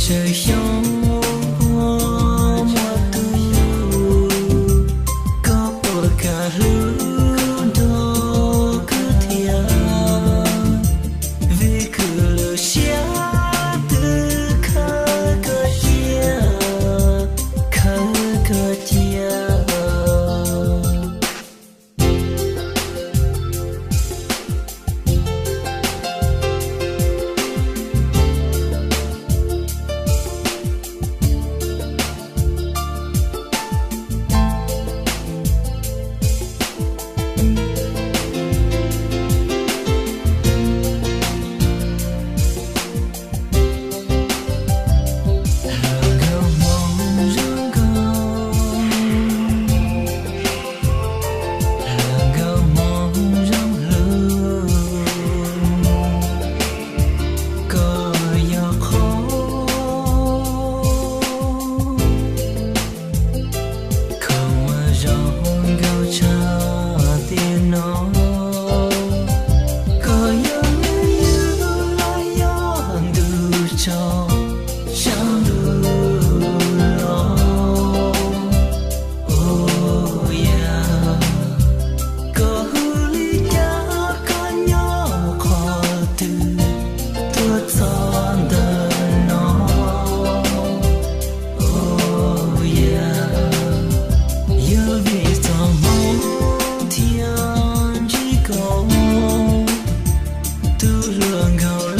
Sawv xyoo muaj tug, koj puas kam hlub nrog kuv thiab? Vim kuv lub siab twb khawb koj cia, khawb koj cia. Hluas nkauj hmoob zoo nkauj, hluas nkauj hmoob zoo hlub, koj yog qhov kho muaj zoo nkauj tshaj tiam no. Koj yog me yus los yog ntu tso, sab ntu los. Oh yeah, koj hu li cas, koj nyob qhov twg, tuaj txog ntawm no. Oh yeah, yog vim txoj hmoo thiaj ntsib koj, tus hluas nkauj